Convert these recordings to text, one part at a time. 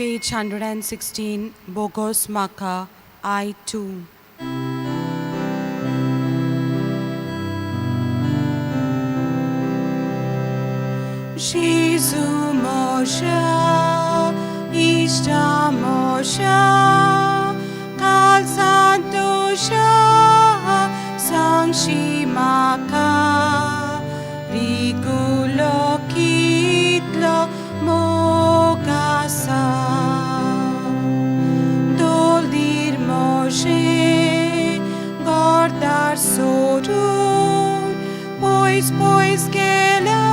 Page 116, Bogos Maka, I2. Jesu Moshe, Ishta Moshe, Kal Santosha, Sangshi Maka, Rigulo Kitlo Mogasa. Doldir Moshe, Gordar Sorur, Pois pois gela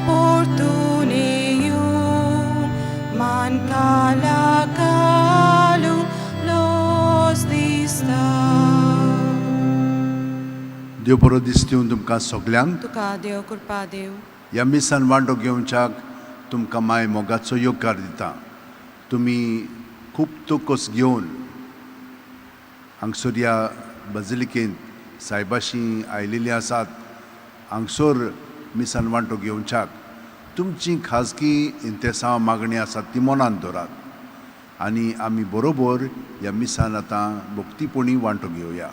Portuneyum, Man kala kalu los dista. देव बरो दीस दिवन तुमकां सगल्यांक. तुका देव कृपा देव. ह्या मिसान वांटो घेवच्याक तुमकां माय मोगाचो येवकार दिता. तुमी खूब तोकस घेवन हांगसर ह्या बजलिकेंत सायबाशी आयलेली आसात. हांगसर मिसान वांटो घेवच्याक तुमची खाजगी इंतेसांव मागणी आसात ती मनांत दवरात आनी आमी बरोबर ह्या मिसान आतां भक्तीपणी वांटो घेवया.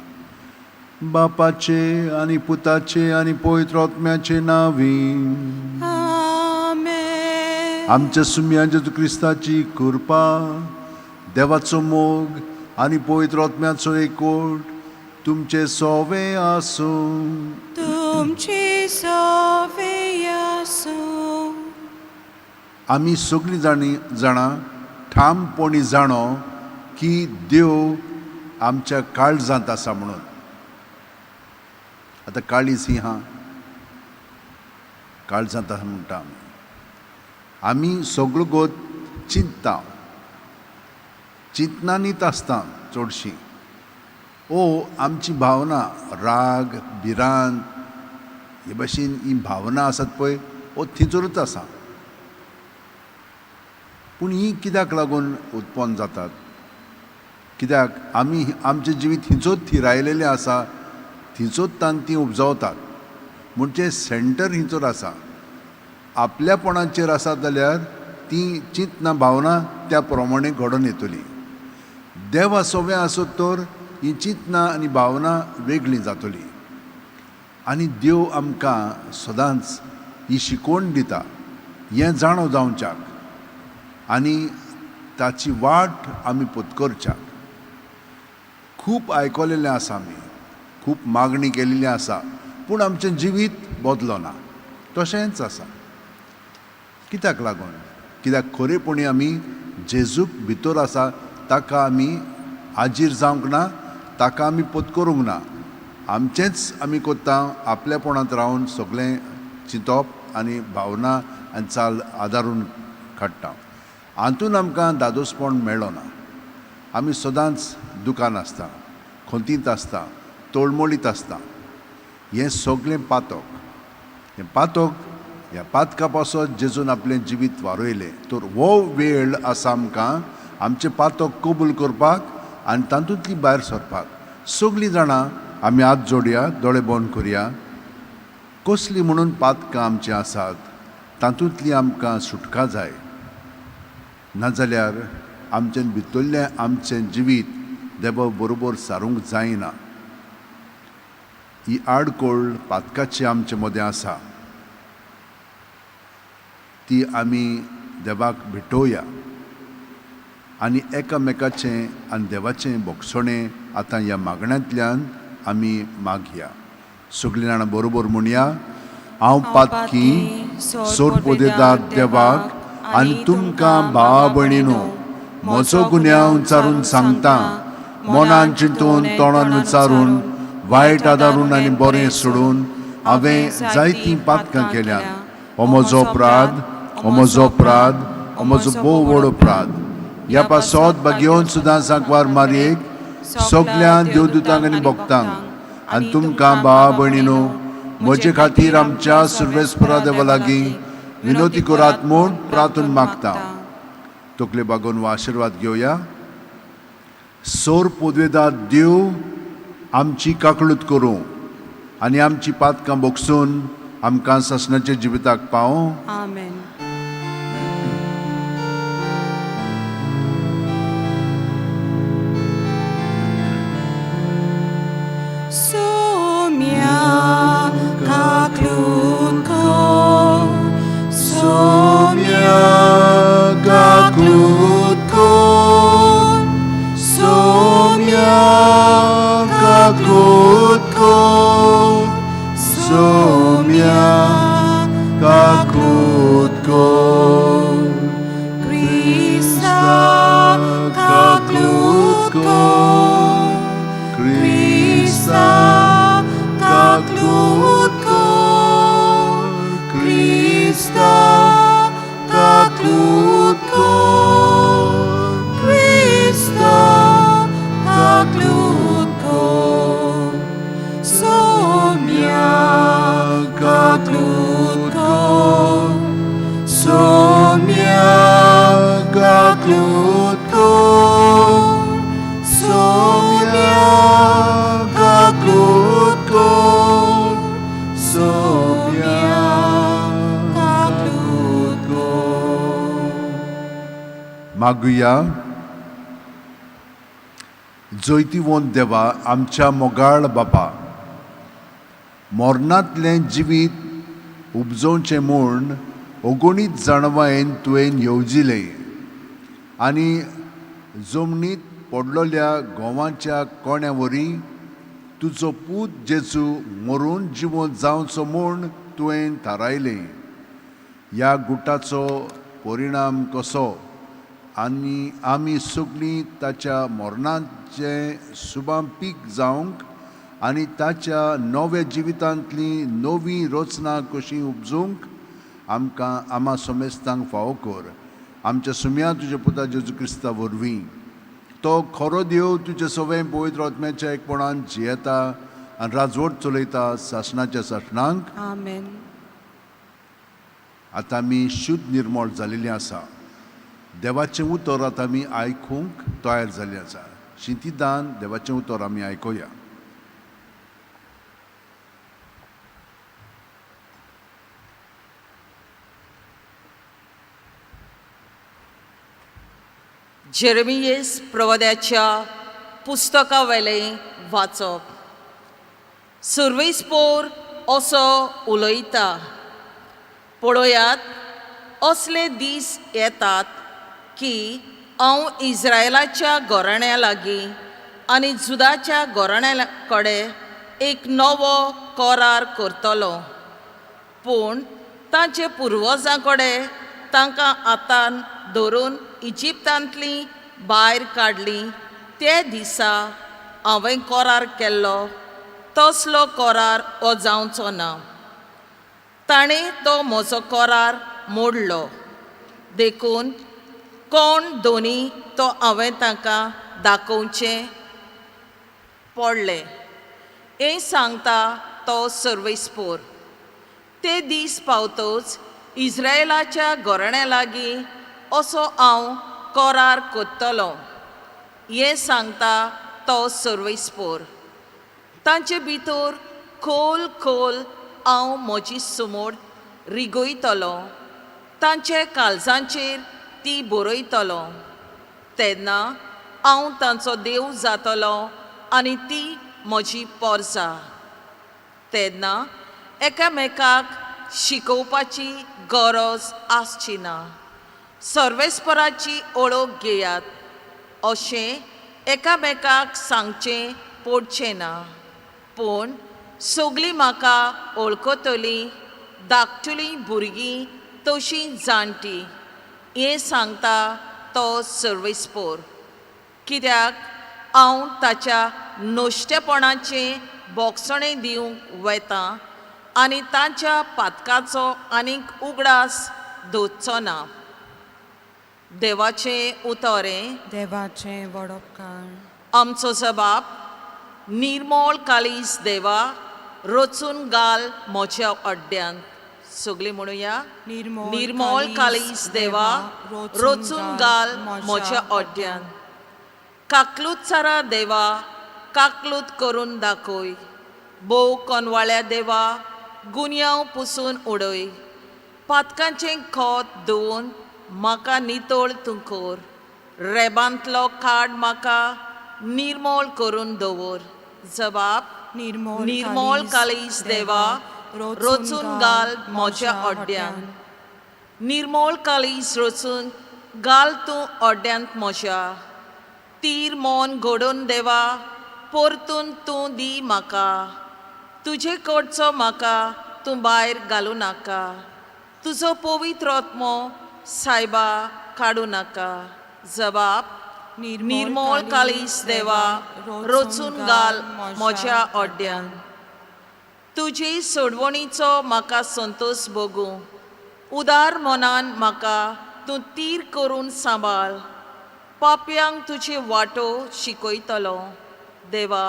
बापाचे आनी पुताचे आनी पवित्र आत्म्याचे नांवी. आमेन. आमच्या सुम्या जेजू क्रिस्ताची कृपा, देवाचो मोग आनी पवित्र आत्म्याचो एकवट तुमचे सोवे आसूं. तुमची सोवे आसूं. आमी सगळीं जाणी जाणां ठामपणी जाणो की देव आमच्या काळजांत आसा म्हणून. आतां काळीज ही हा काळजांत आसा म्हणटा आमी. आमी सगळो गोत चिंतता, चिंतनानीत आसता चडशीं. ओ आमची भावना राग भिरांत हे भाशेन ही भावना आसात पळय, ओ थंयसरूच आसा. पूण ही कित्याक लागून उत्पन्न जातात? कित्याक आमी आमचें जिवीत हिंचोच थिरायलेलें आसा, थिंचोच तान ती उपजावतात. म्हणजे सेंटर हिंचोर आसा, आपल्यापणाचेर आसा जाल्यार ती चिंतना भावना त्या प्रमाणे घडोवन येतली. देवा सोवें आसत तर ही चिंतना आनी भावना वेगळी जातली. आनी देव आमकां सदांच ही शिकवण दिता हें जाणो जावच्याक आनी ताची वाट आमी पत्करच्याक. खूब आयकलेलें आसा आमी, खूब मागणी केलेली आसा, पूण आमचें जिवीत बदलो ना, तशेंच आसा. कित्याक लागून? कित्याक खरेपणी आमी जेजूक भितर आसा ताका आमी आजीर जावंक ना, ताका आमी पत्करूंक ना. आमचेंच आमी करता, आपल्यापणांत रावन सगळें चिंतप आनी भावना आनी चाल आदारून काडटा. हातून आमकां दादोसपण मेळना. आमी सदांच दुकान आसता, खंतींत आसता, तळमळीत आसता. हें सगळें पातक. हें पातक, ह्या पातका पासत जेजून आपलें जिवीत वारयलें. तर हो वेळ आसा आमकां आमचें पातक कबूल करपाक आनी तातूंतली भायर सरपाक. सगळीं जाणां आमी हात जोडया, दोळे बंद करया. कसली म्हणून पातकां आमचीं आसात तातूंतली आमकां सुटका जाय. नाजाल्यार आमचें भितरलें आमचें जिवीत देवा बरोबर सारूंक जायना. ही आडखळ पातकाची आमचे मदें आसा ती आमी देवाक भेटोवया आनी एकामेकाचें आनी देवाचें भोगसणें आतां ह्या मागण्यांतल्यान आमी मागया. सगळीं जाणां बरोबर म्हणया. हांव पातकी सोरपोदेदार देवाक आनी तुमकां भावा भयणीनो म्हजो गुन्यांव विचारून सांगता. मनान चिंतून तोंडान विचारून वायट आदारून आनी बरें सोडून हांवें जायतीं पातकां केल्यांत. हो म्हजो अपराध, हो म्हजो अपराध, हो म्हजो भोव व्हड अपराध. ह्या पासत भाग्यवंत सुद्दां सांकवार मारयेक सगल्या देवदूतांक आनी भक्तांक आनी तुमकां भावा भयणीनो म्हजे खातीर आमच्या सुर्वेस्परा देवा लागीं विनोती करात म्हूण प्रार्थून मागता. तकले बागोवन हो आशिर्वाद घेवया. सोर पुदवेदार देव आमची काकळूत करूं आनी आमची पातकां बोगसून आमकां सासणाच्या जिविताक पावों. आमेन. क्रिस्ता काकलूत कोर, क्रिस्ता काकलूत कोर, क्रिस्ता काकलूत कोर, क्रिस्ता काकलूत कोर, सोम्या काकलूत कोर, सोम्या काकलूत कोर, सोम्या काकलूत कोर, सोम्या काकलूत कोर. मागुया. जैतिवंत देवा, आमच्या मोगाळ बापा, मरणांतलें जिवीत उपजोवचें म्हूण अगणीत जाणवायेन तुवें येवजिलें आनी जमनीत पडलोल्या गोवाच्या कोण्या वरी तुजो पूत जेजू मरून जिवंत जावचो म्हूण तुवें थारायलें. ह्या गुटाचो परिणाम कसो आनी आमी सगळीं ताच्या मरणाचें सुबां पीक जावंक आनी ताच्या नव्या जिवितांतली नवी रचना कशी उपजूंक आमकां आमा समेस्तांक फावो कर, आमच्या सुम्या तुज्या पुता जेजू क्रिस्ता वरवीं. तो खरो देव, तुजे सवें पवित्र आत्म्याच्या एकपणान जियेता आनी राजवट चलयता सासणाच्या सासणांक. आमेन. आतां आमी शुद्ध निर्मळ जालेलीं आसा. देवाचें उतर आतां आमी आयकूंक तयार जाल्लीं आसा. शिंतीदान देवाचें उतर आमी आयकुया. जेरेमियस प्रवाद्याच्या पुस्तकावेलें वाचप. सुर्वेस्पोर असो उलयता, पळयात, असले दीस येतात की हांव इस्रायलाच्या घराण्या लागीं आनी जुदाच्या घराण्या कडेन एक नवो करार करतलो. पूण तांचे पुर्वजां कडेन तांकां हातान धरून इजिप्तांतलीं भायर काडलीं ते दिसा हांवें करार केल्लो तसलो करार हो जावचो ना. ताणें तो म्हजो करार मोडलो, देखून कोण दोनी तो हांवें तांकां दाखोवचें पडलें. हें सांगता तो सर्वेस्पोर. ते दीस पावतच इस्रायलाच्या घराण्या लागीं असो हांव करार करतलो, हें सांगता तो सर्वेस्पोर. तांचे भितर खोल खोल हांव म्हजी सुमोड रिगयतलो, तांचे काळजांचेर ती बरयतलो. तेन्ना हांव तांचो देव जातलो आनी ती म्हजी पोरसां. तेन्ना एकामेकाक शिकोवपाची गरज आसची ना. सर्वेस्पराची ओळख घेयात अशें एकामेकाक सांगचें पडचें ना, पूण सगळीं म्हाका वळखतलीं, धाकटुलीं भुरगीं तशीं जाणटीं, हें सांगता तो सर्वेस्पोर. कित्याक हांव ताच्या नश्टेपणाचें बोगसणें दिवंक वेतां आनी तांच्या पातकाचो आनीक उगडास दवरचो ना. देवाचें उतर हें. देवाचें वडोपकार. आमचो जबाब निर्मोळ कालीस देवा, रचून घाल म्हज्या अड्ड्यांत. सगळीं म्हणुया. निर्मोळ निर्मोळ कालीस देवा, रचून घाल म्हज्या अड्ड्यांत. काकलूत सारा देवा, काकलूत करून दाखय. भोव कोनवाळ्या देवा, गुन्यांव पुसून उडय. पातकांचें खोत धुवन म्हाका नितळ तूं कर. रेबांतलो काड म्हाका निर्मोळ करून दवर. जबाब निर्मोळ निर्मोळ कालीस देवा, रचून घाल म्हज्या अड्ड्यांत. निर्मोळ कालीस रचून घाल तूं अड्ड्यांत म्हज्या. तीर मन घडोवन देवा, परतून तूं दी म्हाका. तुजे कडचो म्हाका तूं भायर घालूं नाका. तुजो पवित्र आत्मो सायबा काडूं नाका. जबाब: निर्मोळ काळीज देवा रचून घाल म्हज्या ओड्यान. तुजी सोडवणीचो म्हाका संतोश भोगूं. उदार मनान म्हाका तूं तीर करून सांबाळ. पापयांक तुजी वाटो शिकयतलो. देवा,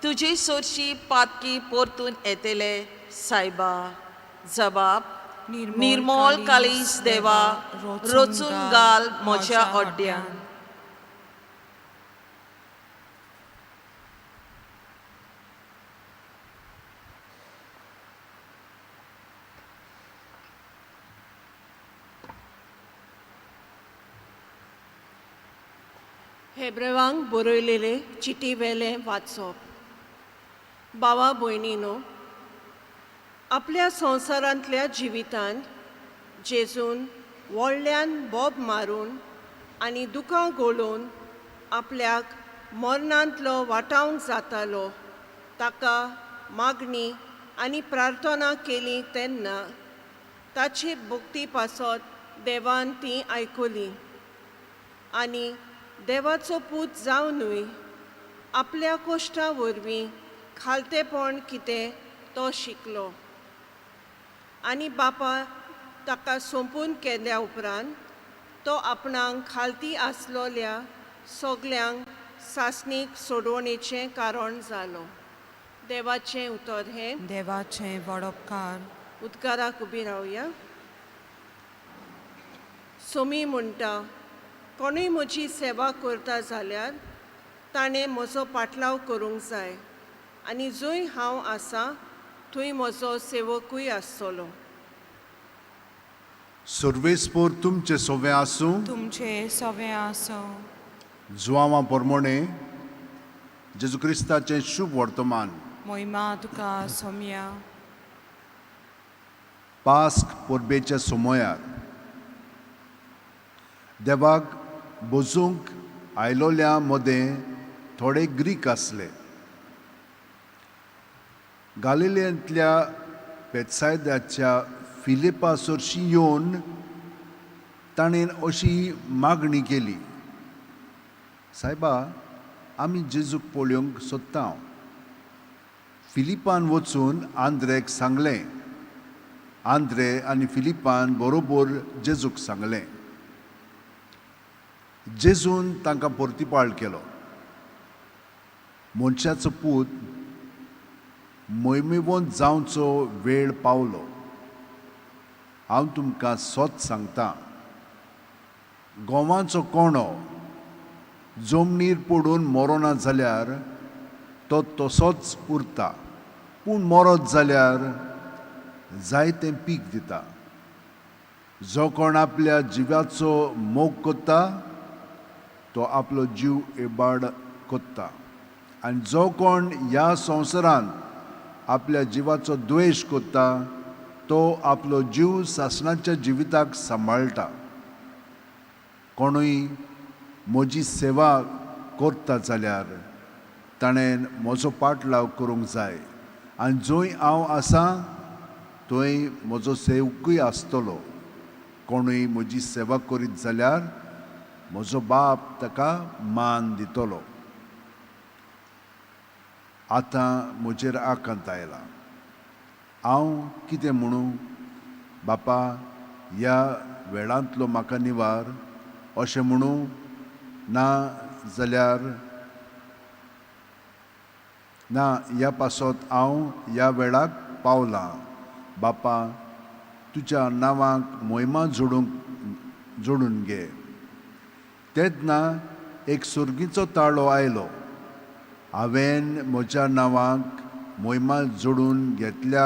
तुजे सरशी पातकी परतून येतले सायबा. जबाब: निर्मोळ काळीज देवा रचून घाल म्हज्या ओड्यान. हेब्रेवांक बरयलेले चिटी वेलें वाचप. बावा भयणीनो, आपल्या संवसारांतल्या जिवितांत जेजून व्हडल्यान बोब मारून आनी दुकां गळोवन आपल्याक मरणांतलो वाटावंक जातालो ताका मागणी आनी प्रार्थना केली तेन्ना ताचे भक्ती पासत देवान ती आयकली आनी देवाचो पूत जावनूय आपल्या कोश्टा वरवीं खालतेपण कितें तो शिकलो आनी बापा ताका सोंपून केल्या उपरांत तो आपणाक खालती आसलोल्या सगल्यांक सासणीक सोडवणेचें कारण जालो. देवाचें उतर हें. देवाचें वडपकार. उदकाराक उबी रावया. सोमी म्हणटा, कोणूय म्हजी सेवा करता जाल्यार ताणें म्हजो पाटलाव करूंक जाय आनी जंय हांव आसा थंय म्हजो सेवकूय आसतलो. सर्वेस्पोर तुमचें सोवें आसूं. तुमचे सवें आसूं. जुआंवा पोरमोणे जेजू क्रिस्ताचें शुभ वर्तमान. मोहिमा तुका सोम्या. पास्क परबेच्या समयार देवाक बजूंक आयलोल्या मदें थोडे ग्रीक आसले. गालिलेंतल्या बेत्सायदाच्या फिलिपा सरशी येवन ताणें अशी मागणी केली, सायबा, आमी जेजूक पळोवंक सोदता. फिलिपान वचून आंद्रेक सांगलें. आंद्रे आनी फिलिपान बरोबर जेजूक सांगलें. जेजून तांकां परतिपाळ केलो, मनशाचो पूत मोहिमेवंत जावचो वेळ पावलो. हांव तुमकां सत सांगता, गोवाचो कोणो जमनीर पडून मरोना जाल्यार तो तसोच उरता, पूण मरत जाल्यार जायतें पीक दिता. जो कोण आपल्या जिवाचो मोग कोत्ता तो आपलो जीव इबाड कोत्ता, आनी जो कोण ह्या संवसारांत आपल्या जिवाचो द्वेश कोत्ता तो आपलो जीव सासणाच्या जिविताक सांबाळटा. कोणूय म्हजी सेवा करता जाल्यार ताणें म्हजो पाटलाव करूंक जाय, आनी जंय हांव आसा थंय म्हजो सेवकूय आसतलो. कोणूय म्हजी सेवा करीत जाल्यार म्हजो बाप ताका मान दितलो. आतां म्हजेर आकांत आयला. हांव कितें म्हणूं? बापा, ह्या वेळांतलो म्हाका निवार, अशें म्हणूं? ना जाल्यार ना, ह्या पासत हांव ह्या वेळाक पावलां. बापा, तुज्या नांवाक मोहिमा जोडून घे. तेन्ना एक सुर्गीचो ताळो आयलो, हांवें म्हज्या नांवाक मोहिमा जोडून घेतल्या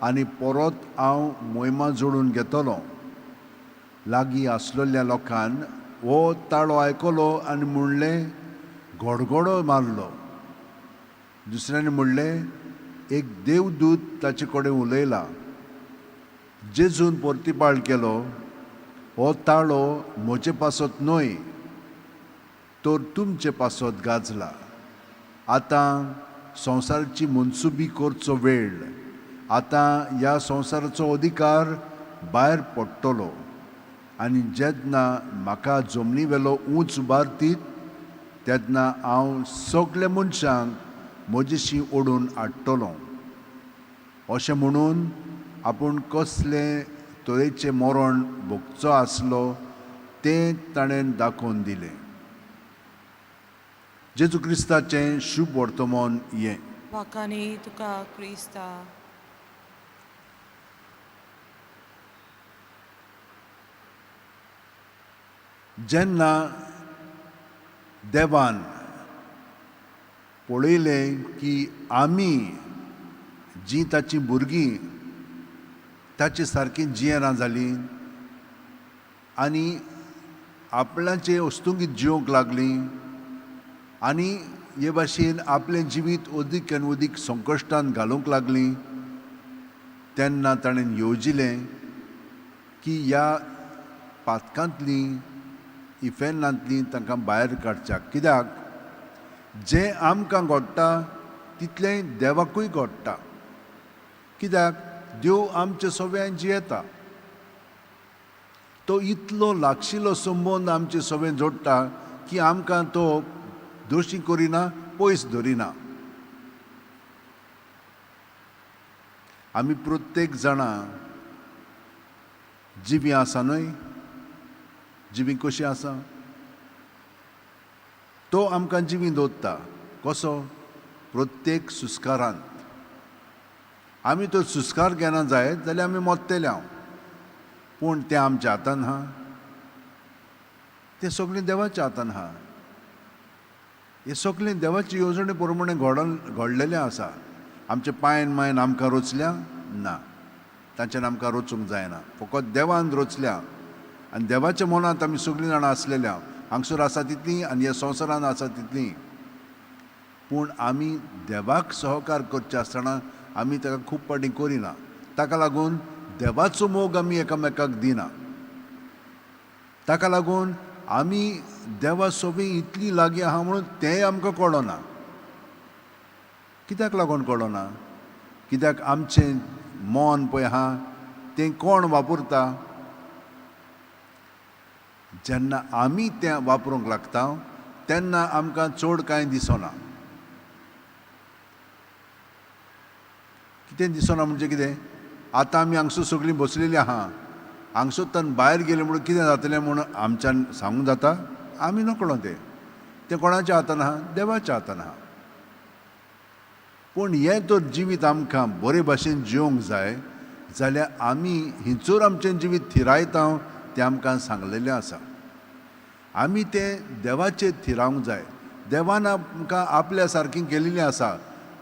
आनी परत हांव मोहिमा जोडून घेतलो. लागीं आसलेल्या लोकान हो ताळो आयकलो आनी म्हणलें, गडगडो मारलो. दुसऱ्यान म्हणलें, एक देवदूत ताचे कडेन उलयला. जेजून परतिपाळ केलो, हो ताळो म्हजे पासत न्हय तर तुमचे पासत गाजला. आतां संवसाराची मनसुबी करचो वेळ, आतां ह्या संवसाराचो अधिकार भायर पडटलो. आनी जेन्ना म्हाका जमनी वेलो ऊंच उबारतीत तेन्ना हांव सगल्या मनशांक म्हजेशी ओडून हाडटलो. अशें म्हणून आपूण कसले तरेचें मरण भोगचो आसलो तें ताणें दाखोवन दिलें. जेजू क्रिस्ताचें शुभ वर्तमान हें. वाखाणी तुका क्रिस्ता. जेन्ना देवान पळयलें की आमी जीं ताचीं भुरगीं ताचे सारकीं जियेना जालीं आनी आपणाचे वस्तुंगीत जिवंक लागलीं आनी हे भाशेन आपलें जिवीत अदीक आनी अदीक संकश्टान घालूंक लागलीं, तेन्ना ताणें येवजिलें की ह्या पातकांतलीं इफेर्नांतलीं तांकां भायर काडच्याक. कित्याक जें आमकां घडटा तितलें देवाकूय घडटा. कित्याक देव आमचे सगळ्यान जियेता. तो इतलो लागशिल्लो संबंद आमचे सगळें जोडटा की आमकां तो दोशी करिना, पयस धरिना. आमी प्रत्येक जाणां जिवीं आसा न्हय? जिवीं कशीं आसा? तो आमकां जिवीं दवरता. कसो? प्रत्येक सुस्कारांत. आमी तो सुस्कार घेना जायत जाल्यार आमी मोत्तेले हांव, पूण तें आमच्या हातान आहा, तें सगळें देवाच्या हातान आहा. हें सगळें देवाचे येवजणे प्रमाणे घडलेलें आसा. आमच्या पांयन मायन आमकां रोचल्या ना, तांच्यान आमकां रोचूंक जायना. फकत देवान रोचल्या आनी देवाच्या मनांत आमी सगळीं जाणां आसलेल्या, हांगसर आसा तितलीं आनी ह्या संवसारांत आसा तितलीं. पूण आमी देवाक सहकार करचे आसतना आमी ताका खूब फावटी करिना. ताका लागून देवाचो मोग आमी एकामेकाक दिना. ताका लागून आमी देवा सोबी इतली लागीं आहा म्हणून तेंय आमकां कळना. कित्याक लागून कळना? कित्याक आमचें मन पळय आहा तें कोण वापरता? जेन्ना आमी तें वापरूंक लागता तेन्ना आमकां चड कांय दिसना. कितें दिसना म्हणजे कितें? आतां आमी हांगसर सगळीं बसलेलीं आहा, हांगसर भायर गेलें म्हणून कितें जातलें म्हूण आमच्यान सांगूंक जाता? आमी नकळो. तें तें कोणाच्या हातान आहा? देवाच्या हातान आहा. पूण हें तर जिवीत आमकां बरे भाशेन जिवंक जाय जाल्यार आमी हिंचोर आमचें जिवीत थिरायता तें आमकां सांगलेलें आसा. आमी तें देवाचेर थिरावंक जाय. देवान आमकां आपल्या सारकी केलेली आसा,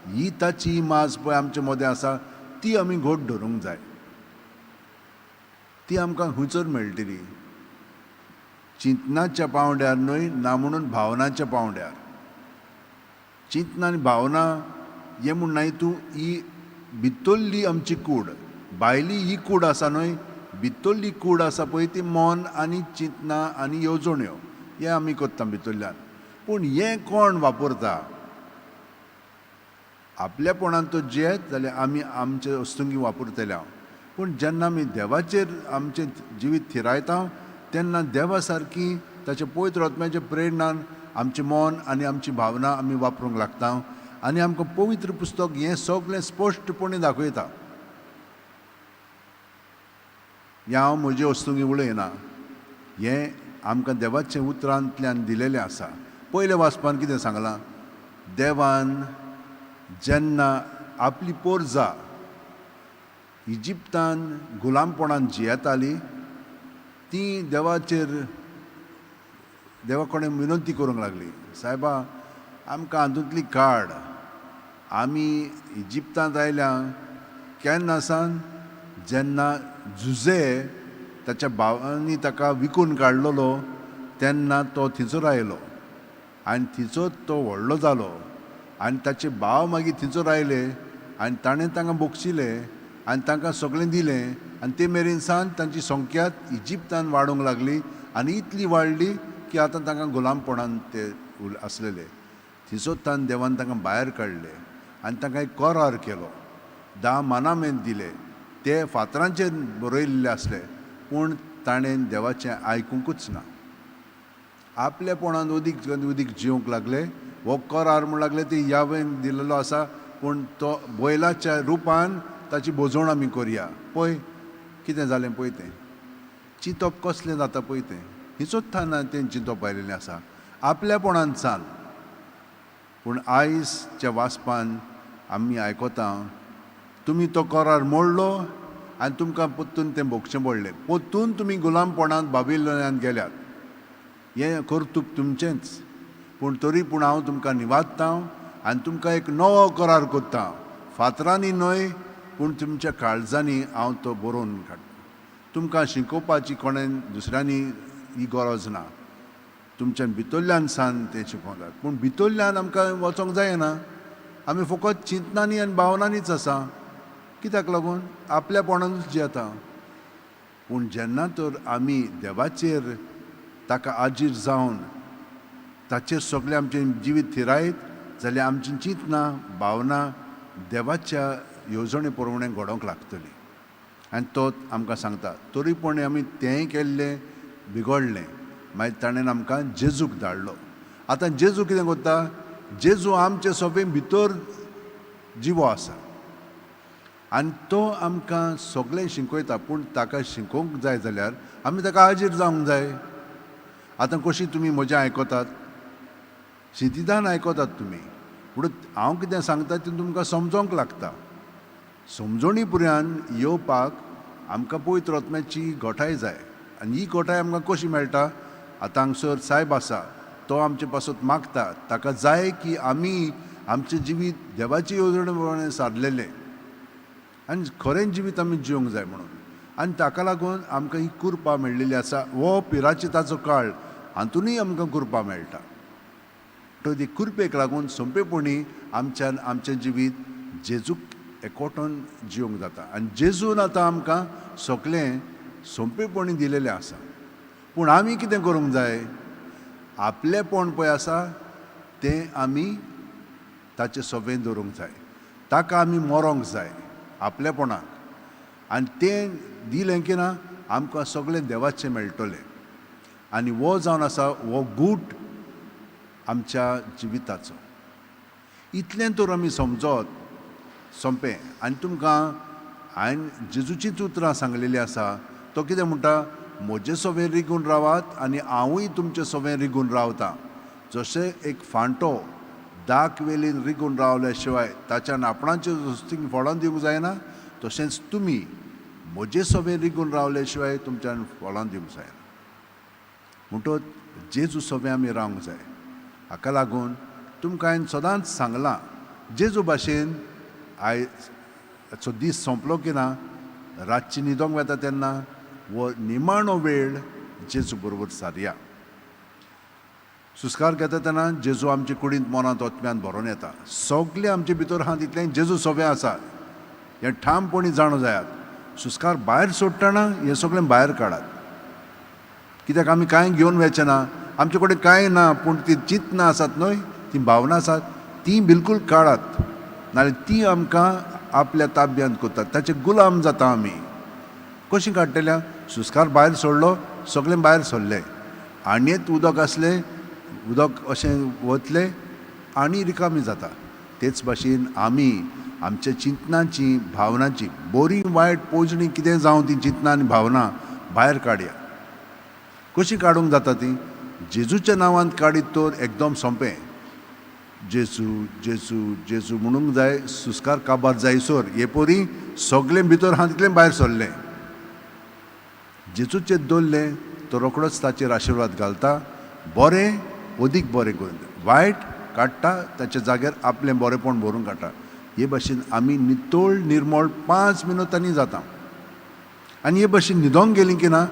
ही ताची माज पळय आमचे मदें आसा ती आमी घट धरूंक जाय. ती आमकां खंयसर मेळटली? चिंतनाच्या पांवड्यार न्हय, ना म्हणून भावनाच्या पांवड्यार. चिंतना आनी भावना हें म्हूण नाय, तूं ही भितरली आमची कूड, भायली ही कूड आसा न्हय, भितरली कूड आसा पळय ती मन आनी चिंतना आनी येवजण्यो हें आमी करता भितरल्यान. पूण हें कोण वापरता? आपल्यापणान तो जियेत जाल्यार आमी आमचे वस्तुंगी वापरतले हांव. पूण जेन्ना आमी देवाचेर आमचें जिवीत थिरायता तेन्ना देवा सारकी ताच्या पवित्र आत्म्याच्या प्रेरणान आमचें मन आनी आमची भावना आमी वापरूंक लागता आनी आमकां पवित्र पुस्तक हें सगळें स्पश्टपणी दाखयता. हें हांव म्हजे वस्तुंगी उलयना, हें आमकां देवाचें उतरांतल्यान दिलेलें आसा. पयल्या वाचपान कितें सांगलां? देवान जेन्ना आपली पोरजा इजिप्तान गुलामपणान जियेताली ती देवाचेर देवा कडेन विनंती करूंक लागली, सायबा आमकां हातूंतली काड, आमी इजिप्तांत आयल्या केन्ना सान जेन्ना जुजे ताच्या भावांनी ताका विकून काडलेलो तेन्ना तो थंयसर आयलो आनी थंयसर तो व्हडलो जालो आनी ताचे भाव मागीर थंयसर आयले आनी ताणें तांकां बक्षिले आनी तांकां सगळें दिलें आनी ते मेरेन सान तांची संख्या इजिप्तान वाडूंक लागली आनी इतली वाडली की आतां तांकां गुलामपणान ते आसलेले. थंयसर तान देवान तांकां भायर काडले आनी तांकां एक करार केलो, 10 मानामेंत दिले, ते फातरांचेर बरयल्ले आसले पूण ताणें देवाचें आयकुंकूच ना. आपलेपणान उदीक उदीक जिवंक लागले. हो करार म्हूण लागले ती यावेन दिलेलो आसा, पूण तो बैलाच्या रुपान ताची भोजवण आमी करया. पळय कितें जालें पळय, तें चिंतप कसलें जाता पळय, तें हिचोच थानां तें चिंतप आयिल्लें आसा. आपल्यापणान चाल. पूण आयजच्या वाचपान आमी आयकता तुमी तो करार मोडलो आनी तुमकां परतून तें भोगचें पडलें. परतून तुमी गुलामपणांत बाबिलोनांत गेल्यात. हें कर्तूब तुमचेंच, पूण तरी पूण हांव तुमकां निवादता आनी तुमकां एक नवो करार करता. फातरांनी न्हय पूण तुमच्या काळजांनी हांव तो बरोवन काडटा. तुमकां शिकोवपाची कोणें दुसऱ्यांनी ही गरज ना. तुमच्या भितरल्यान सान तें शिकोवंक जाय. पूण भितरल्यान आमकां वचोंक जायना. आमी फकत चिंतनांनी आनी भावनांनीच आसा. कित्याक लागून आपल्यापणानूच जियेता. पूण जेन्ना तर आमी देवाचेर ताका आजीर जावन ताचेर सगळें आमचें जिवीत थिरायत जाल्यार आमची चिंतनां भावना देवाच्या येवजणे प्रमाणे घडोवंक लागतली. आनी तो आमकां सांगता तरी पूण आमी तेंय केल्लें बिगडलें. मागीर ताणें आमकां जेजूक धाडलो. आतां जेजू कितें करता, जेजू आमचे सगळे भितर जिवो आसा आनी तो आमकां सगळें शिकयता. पूण ताका शिकोवंक जाय जाल्यार आमी ताका हाजीर जावंक जाय. आतां कशी तुमी म्हजें आयकतात, शितिदान आयकतात तुमी, पूण हांव कितें सांगता तें तुमकां समजोंक लागता. समजोणी पुर्यान येवपाक आमकां पवित्र आत्म्याची घटाय जाय. आनी ही घटाय आमकां कशी मेळटा, आतां हांगसर सायब आसा, तो आमचे पासत मागता. ताका जाय की आमी आमचें जिवीत देवाची येवजणे प्रमाणे सारलेलें आनी खरें जिवीत आमी जिवंक जाय म्हणून. आनी ताका लागून आमकां ही कृपा मेळ्ळेली आसा. हो पिराचिताचो काळ हातूनय आमकां कृपा मेळटा. तो ती कृपेक लागून सोंपेपणी आमच्यान आमचें जिवीत जेजूक एकवटून जिवंक जाता. आनी जेजून आतां आमकां सगळें सोंपेपणी दिलेलें आसा. पूण आमी कितें करूंक जाय, आपलेपण पळय आसा तें आमी ताचें सवें दवरूंक जाय. ताका आमी मरोंक जाय आपलेपणाक. आनी तें दिलें की ना आमकां सगळें देवाचें मेळटलें. आनी हो जावन आसा हो गूट आमच्या जिविताचो. इतलें तर आमी समजत सोंपें. आनी तुमकां हांवें जेजूचींच उतरां सांगलेलीं आसा. तो कितें म्हणटा, म्हजे सवें रिगून रावात आनी हांवूय तुमचे सवें रिगून रावतां. जशें एक फांटो दाक वेलीन रिगून रावल्या शिवाय ताच्यान आपणाचे वस्तींक फळां दिवंक जायना, तशेंच तुमी म्हजे सवें रिगून रावल्या शिवाय तुमच्यान फळां दिवंक जायना. म्हणटच जेजू सवें आमी रावंक जाय. हाका लागून तुमकां हांवें सदांच सांगलां, जेजू भाशेन आयज दीस सोंपलो की ना रातची न्हिदोंक वता तेन्ना हो निमाणो वेळ जेजू बरोबर सारया. सुस्कार घेता तेन्ना जेजू आमचे कुडींत मनांत ओतम्यान भरोन येता. सगळें आमचे भितर आहा तितलें जेजू सवें आसा हें ठामपणी जाणू जायात. सुस्कार भायर सोडटना हें सगळें भायर काडात. कित्याक आमी कांय घेवन वचें ना, आमचे कडेन कांय ना, पूण ती चिंतनां आसात न्हय, ती भावनां आसात, ती बिलकूल काडात. नाजाल्यार ती आमकां आपल्या ताब्यांत करतात, ताचे गुलाम जाता आमी. कशीं काडटल्या, सुस्कार भायर सोडलो, सगळें भायर सोडलें, आणयेंत उदक आसलें, उदक अशें वतलें आनी रिकामी जाता. तेच भाशेन आमी आमच्या चिंतनाची भावनांची बरी वायट पोजणी कितें जावं ती चिंतनां आनी भावनां भायर काडया. कशी काडूंक जाता ती, जेजूच्या नांवान काडीत तर एकदम सोंपें. जेजू जेजू जेजू म्हणूंक जाय, सुस्कार काबार जायसर हे परी सगळें भितर आहा तितलें भायर सरलें. जेजूचेर दवरलें तो रोखडोच ताचेर आशिर्वाद घालता, बरें अदीक बरें करून, वायट काडटा ताच्या जाग्यार आपलें बरेंपण भरून काडटा. हे भाशेन आमी नितळ निर्मळ 5 मिनटांनी जाता. आनी हे भाशेन न्हिदोंक गेलीं की ना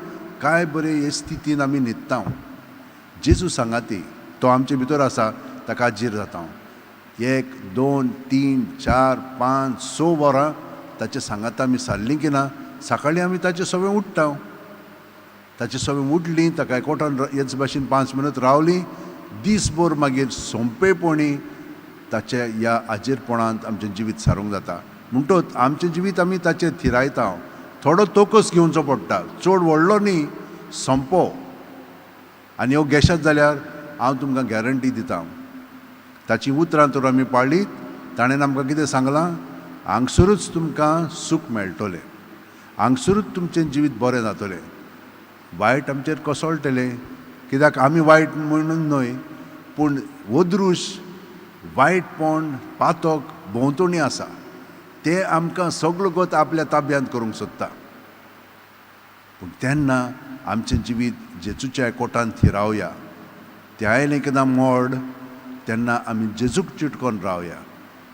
काय बरें हे स्थितीन आमी न्हिदता. जेजू सांगाती तो आमचे भितर आसा, ताका हाजीर जाता. 1 2 3 4 5 6 वरां ताचे सांगाता आमी सारलीं की ना सकाळीं आमी ताचे सवें उठ्ठा. ताचे सवें उठलीं, ताका एकवटान हेच भाशेन 5 मिनट रावलीं, दीसभर मागीर सोंपेपणी ताच्या ह्या आजेरपणांत आमचें जिवीत सारूंक जाता. म्हणटच आमचें जिवीत आमी ताचेर थिरायता. थोडो तोकस घेवचो पडटा, चड व्हडलो न्ही, सोंपो. आनी ह्यो घेशात जाल्यार हांव तुमकां गॅरंटी दिता, ताचीं उतरां तर आमी पाळ्ळीत, ताणें आमकां कितें सांगलां, हांगसरूच तुमकां सूख मेळटलें, हांगसरूच तुमचें जिवीत बरें जातलें. वायट आमचेर कोसळटलें, कित्याक आमी वायट म्हणून न्हय, पूण वदृश वायटपण पातक भोंवतणी आसा, ते आमकां सगलो गत आपल्या ताब्यांत करूंक सोदता. पूण तेन्ना आमचें जिवीत जेजूच्या कोटान थिरावया. तें आयलें केन्ना मोड, तेन्ना आमी जेजूक चिटकोन रावया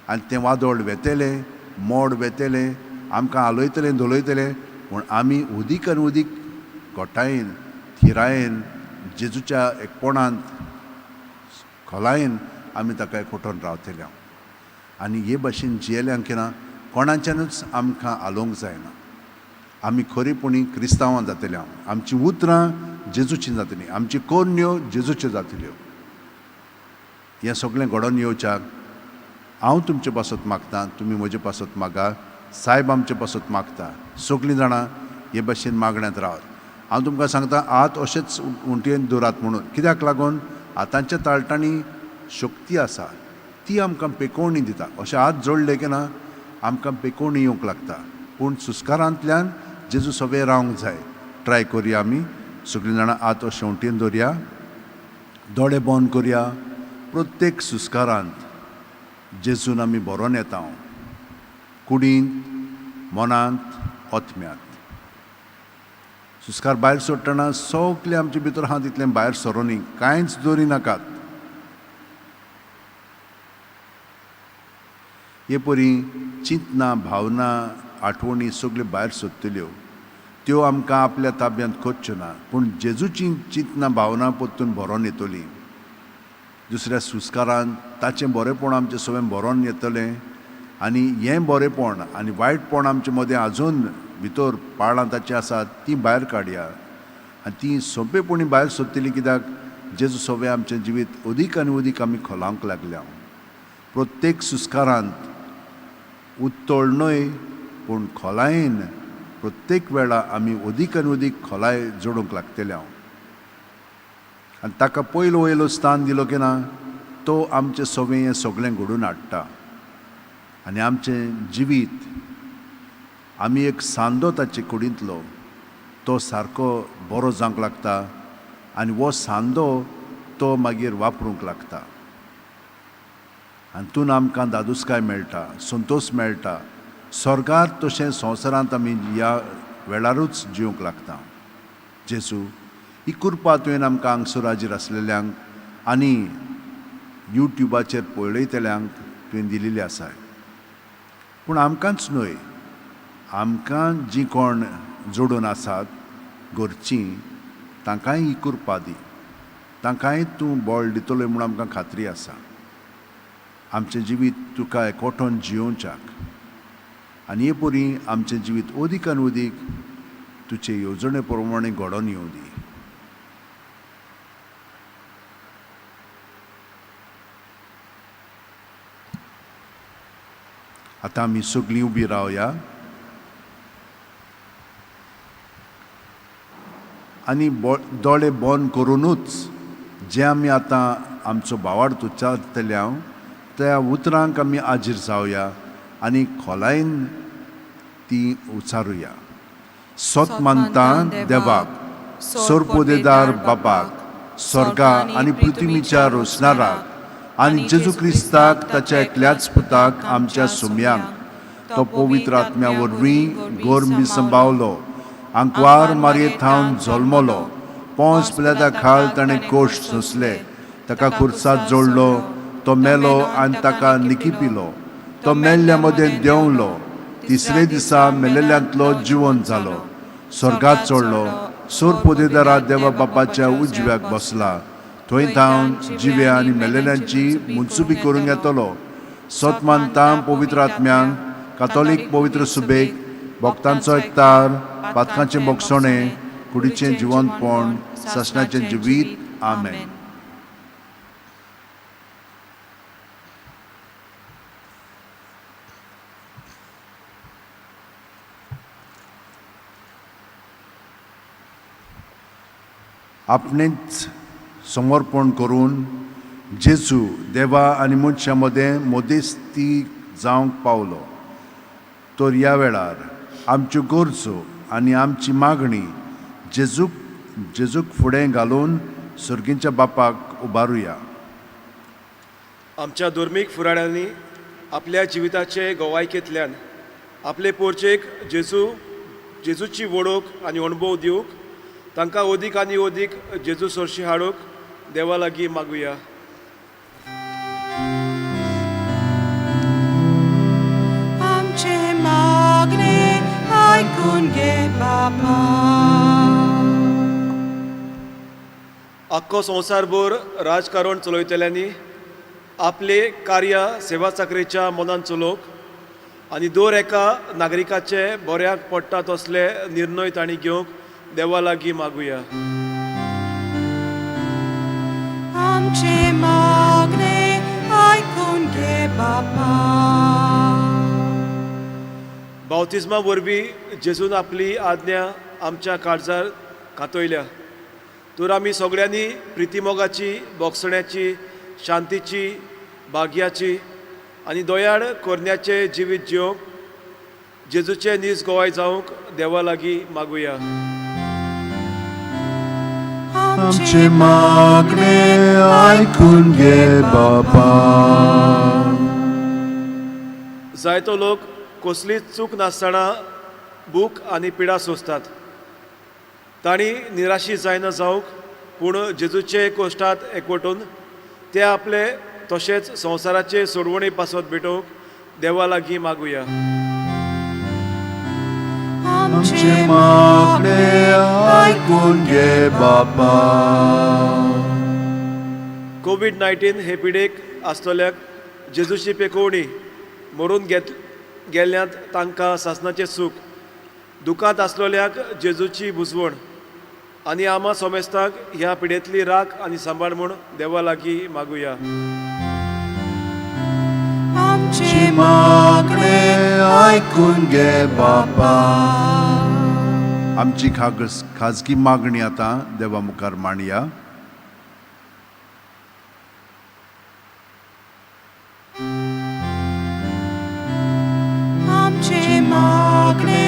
आनी तें वादळ वेतलें, मोड वेतलें, आमकां हालयतलें धोलयतलें, पूण आमी उदीक आनी उदीक घोटायेन थिरायेन जेजूच्या एकपणांत खोलायेन आमी ताका एकवटून रावतले. आनी हे भाशेन जियेल्यांक केन्ना कोणाच्यानूच आमकां हालोवंक जायना. आमी खरेपणी क्रिस्तांवां जातले, आमचीं उतरां जेजूचीं जातलीं, आमची कोरण्यो जेजूच्यो जातल्यो. हें सगळें घडोवन येवच्याक हांव तुमचे पासत मागता, तुमी म्हजे पासत मागा, सायब आमचे पासत मागता. सगळीं जाणां हे भाशेन मागण्यांत रावात. हांव तुमकां सांगता, हात अशेंच उंटयेन दवरात म्हणून, कित्याक लागून हातांच्या ताळटांनी शक्ती आसा, ती आमकां पेकोवणी दिता. अशें हात जोडले की ना आमकां पेकोवणी येवंक लागता. पूण सुस्कारांतल्यान जेजू सगळें रावंक जाय. ट्राय करुया आमी सगळीं जाणां हात अशें उंटयेन दवरया, दोळे बंद करुया. प्रत्येक सुस्कारांत जेजून आमी भरोन येता, कुडींत, मनांत, आत्म्यांत. सुस्कार भायर सोडटना सगळे आमचे भितर आहा तितलें भायर सरोनी, कांयच दवरी नाकात. हे परी चिंतना, भावना, आठवणी सगल्यो भायर सोदतल्यो, त्यो आमकां आपल्या ताब्यांत करच्यो ना, पूण जेजूची चिंतना, भावना परतून भरोन येतली. दुसऱ्या सुस्कारान ताचें बरेंपण आमचें सगळें भरोन येतलें आनी हें बरेंपण आनी वायटपण आमचे मदें आजून भितर पाळां ताचीं आसात तीं भायर काडया आनी तीं सोंपेपणी भायर सोदतलीं, कित्याक जेजू सगळें आमचें जिवीत अदीक आनी अदीक आमी खोलावंक लागल्या. प्रत्येक सुस्कारांत उत्तळ न्हय पूण खोलायेन प्रत्येक वेळा आमी अदीक आनी अदीक खोलाय जोडूंक लागतले हांव. आनी ताका पयलो वयलो स्थान दिलो की ना, तो आमचें सगळें हें सगळें घडून हाडटा. आनी आमचें जिवीत आमी एक सांदो ताचे कुडींतलो, तो सारको बरो जावंक लागता आनी हो सांदो तो मागीर वापरूंक लागता. हातून आमकां दादूसकाय मेळटा, संतोश मेळटा. स्वर्गार तशें संवसारांत आमी ह्या वेळारूच जिवंक लागता. जेजू, ही कृपा तुवें आमकां हांगसर हाजीर आसलेल्यांक आनी युट्युबाचेर पळयतल्यांक तुवें दिलेली आसा. पूण आमकांच न्हय, आमकां जीं कोण जोडून आसात घरचीं, तांकांय ही कृपा दी, तांकांय तूं बळ दितलो म्हूण आमकां खात्री आसा. आमचें जिवीत तुका एकवटोन जियोवच्याक आनी हे परी आमचें जिवीत अदीक आनी अदीक तुजे येवजणे प्रमाणे घडोवन येवं दी. आतां आमी सगळीं उबी रावया आनी दोळे बंद करुनूच जे आमी आतां आमचो भावार्थ उच्चारतले हांव त्या उतरांक आमी आजीर जावया आनी खोलायेन ती उच्चारुया. सत मानता देवाक, सोरपोदेदार बापाक, स्वर्गा आनी पृथ्वीच्या रोसणाराक आनी जेजू क्रिस्ताक ताच्या एकल्याच पुताक आमच्या सुम्यांक, तो पवित्र आत्म्या वरवीं गोरमी संभावलो, आंकवार मारये थावन जल्मलो, पोंस पिलाता खाल ताणें कोश सोंसले, ताका खुर्सात जोडलो, तो मेलो आनी ताका निकी पिलो, तो मेल्ल्या मदें देंवलो, तिसरे दिसा मेलेल्यांतलो जिवन जालो, स्वर्गात चडलो, सोर पोदेदारा देवा बापाच्या उजव्याक बसला, थंय थावन जिव्या आनी मेलेल्यांची मुनसुबी करूंक येतलो. सत मानता पवित्र आत्म्यांक, कातोलीक पवित्र सुबेक, भक्तांचो एकतार, पातकांचें बोगसणें, कुडीचें जिवनपण, सासणाचें जिवीत. आमेन. आपणेंच समर्पण करून जेजू देवा आनी मनशां मदें मदेस्ती जावंक पावलो. तर ह्या वेळार आमच्यो गरजो आनी आमची मागणी जेजूक फुडें घालून सर्गीच्या बापाक उबारुया. आमच्या धर्मीक फुडाऱ्यांनी आपल्या जिविताचे गोवायकेंतल्यान आपले पोरचेक जेजूची वळख आनी अणभव दिवंक तांकां अदीक आनी अदीक जेजू सरशी हाडूंक देवा लागीं मागुया. आमचे मागणे आयकून घे बापा. आख्खो संवसारभर राजकारण चलयतल्यांनी आपले कार्य सेवा चाकरेच्या मनान चलोवंक आनी दर एका नागरिकाचे बऱ्याक पडटा तसले निर्णय तांणी घेवंक देवा लागीं मागुया. आमचे मागणे आयकून घे बापा. बावतिज्मा वरवीं जेजून आपली आज्ञा आमच्या काळजार कातयल्या तर आमी सगळ्यांनी प्रितीमोगाची, बोगसण्याची, शांतीची, भाग्याची आनी दयाळ करण्याचें जिवीत जिवंक जेजूचे नीज गोवाय जावंक देवा लागीं मागुया. आमचे मागणे आयकून घे बापा. जायतो लोक कसलीच चूक नासतना भूक आनी पिडा सोंसतात. तांणी निराशी जायना जावंक पूण जेजूचे कोश्टांत एकवटून ते आपले तशेंच संवसाराचे सोडवणी पासत भेटोवंक देवा लागीं मागुया. आमचे मागणे आयकून घे बापा. कोवीड-19 हे पिडेक आसतल्याक जेजूची पेकोवणी मरून गेल्ल्यांत तांकां सासणाचें सूख, दुखांत आसलेल्यांक जेजूची बुजवण आनी आमा सोमेस्तांक ह्या पिडेंतली राख आनी सांबाळ म्हूण देवा लागीं मागुया. आमचे मागणे आयकून घे बापा. आमची खाजगी मागणी आतां देवा मुखार मांडया. आमचे मागणे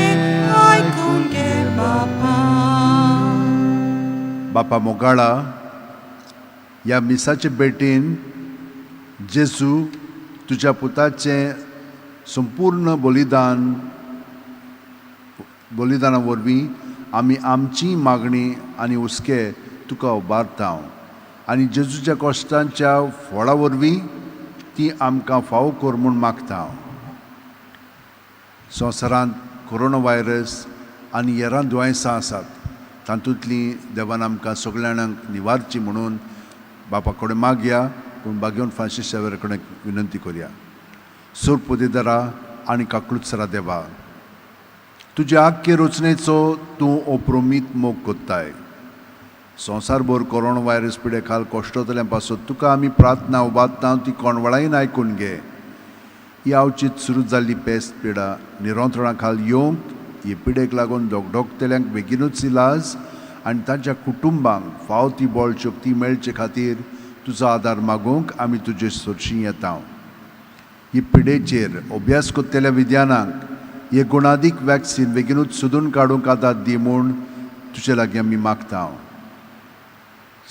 आयकून घे बापा. बापा मोगाळा, ह्या मिसाचे भेटीन जेजू तुज्या पुताचें संपूर्ण बलिदाना वरवीं आमी आमची मागणी आनी हुस्के तुका उबारता आनी जेजूच्या कश्टांच्या फळा वरवीं ती आमकां फावो कर म्हूण मागता. संवसारांत कोरोना व्हायरस आनी हेरां दुयेंसां आसात, तातूंतलीं देवान आमकां सगळ्या जाणांक निवारची म्हणून बापा कडेन मागया, पूण बागेवन फ्रांसीस शेवर कडेन विनंती करया. सोर पुदेदारा आनी काकलुत्सरा देवा, तुज्या आख्खे रचनेचो तूं अप्रमीत मोग कोत्ताय. संवसारभर कोरोना व्हायरस पिडे खाल कश्टतल्या पासत तुका आमी प्रार्थना उबारता, ती कोणवळायन आयकून घे. ही आवचीत सुरू जाल्ली पेस्त पिडा निरंतरणा खाल येवंक ही पिडेक लागून धोगधोगतल्यांक बेगीनूच इलाज आनी तांच्या कुटुंबांक फाव ती बळ शक्ती मेळचे खातीर तुजो आदार मागूंक आमी तुजे सरशी येता. ही पिडेचेर अभ्यास करतल्या विज्ञानांक हे गुणादीक वॅक्सिन बेगीनूच सोदून काडूंक आदार दी म्हूण तुजे लागीं आमी मागता.